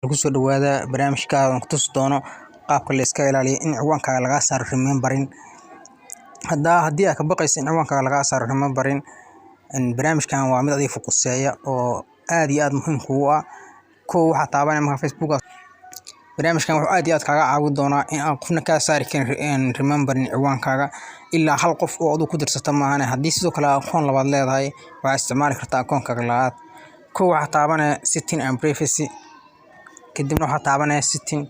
Kusoo dhawaada barnaamijka aan ku tusi doono qaabka la iska ilaaliyo in ciwaankaaga lagaa saaro remembering. Haddii aad ka baqayso in ciwaankaaga lagaa saaro remembering, barnaamijkan waa mid adiga khuseeya oo aad iyo aad muhiim kugu ah. Kow, waxaa taabanaya marka Facebook. Barnaamijkan wuxuu aad iyo aad kaaga caawin doonaa in aan qofna kaa saari karin remembering ciwaankaaga, ilaa hal qof oo adigu ku dirsata maahane. Haddii sidoo kale akoon labaad leedahay, waxaad isticmaali kartaa akoonkaaga labaad. Kow, waxaa taabanaya Setting and Privacy, kadibna waxaa taabanaya Setting,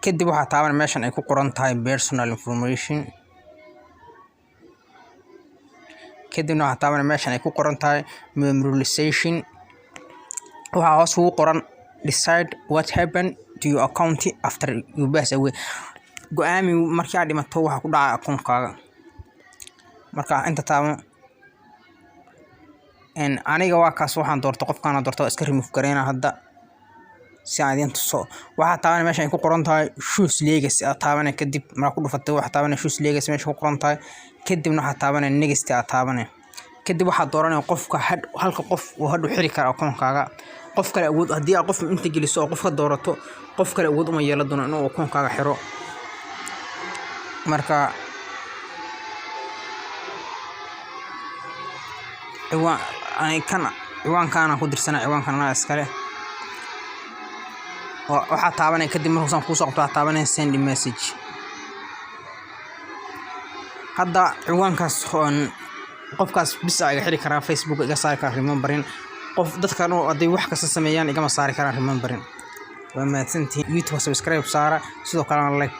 kadib waxaa taabanaya meeshan ay ku qoran tahay Personal Information, kadibna waxaa taabanaya meeshan ay ku qoran tahay Memorialization. Waxaa hoos ugu qoran "Decide what happened to your account after you pass away", go'aami markii aad dhimato waxa ku dhacaya akoonkaaga. Marka inta taabo. Aniga waa kaas, waxaan doortay qofkaan doortay, waa iska remove gareyna hadda si aan idiin tuso. Waxaa taabanaya meeshan ay ku qoran tahay Choose Legacy aad taabanaya. Kadib markaa ku dhufatay, waxaa taabanaya Choose Legacy meesha ku qoran tahay, kadibna waxaa taabanaya Next aad taabanaya. Kadib waxaad dooranaya qofka halka qof uu hadhow xiri kara akoonkaaga. Qof kale awood, haddii aad qof inta geliso oo qof ka doorato, qof kale awood uma yeelan doono inuu akoonkaaga xiro. Marka ciwaan kan, ciwaankaan ku dirsana, ciwaankan anaa iskale. Waxaa taabanaya kadib, markuusaan kuusoo qabto, waxaa taabanaya Send Message. Hadda ciwaankaas qofkaas bis a iga xiri karaa Facebook, iga saari karaa remembering. Qof dadkan oo hadday wax kasta sameeyaan, igama saari karaan remembering. Waa mahadsantihiin. YouTube subscribe saara, sidoo kalena like.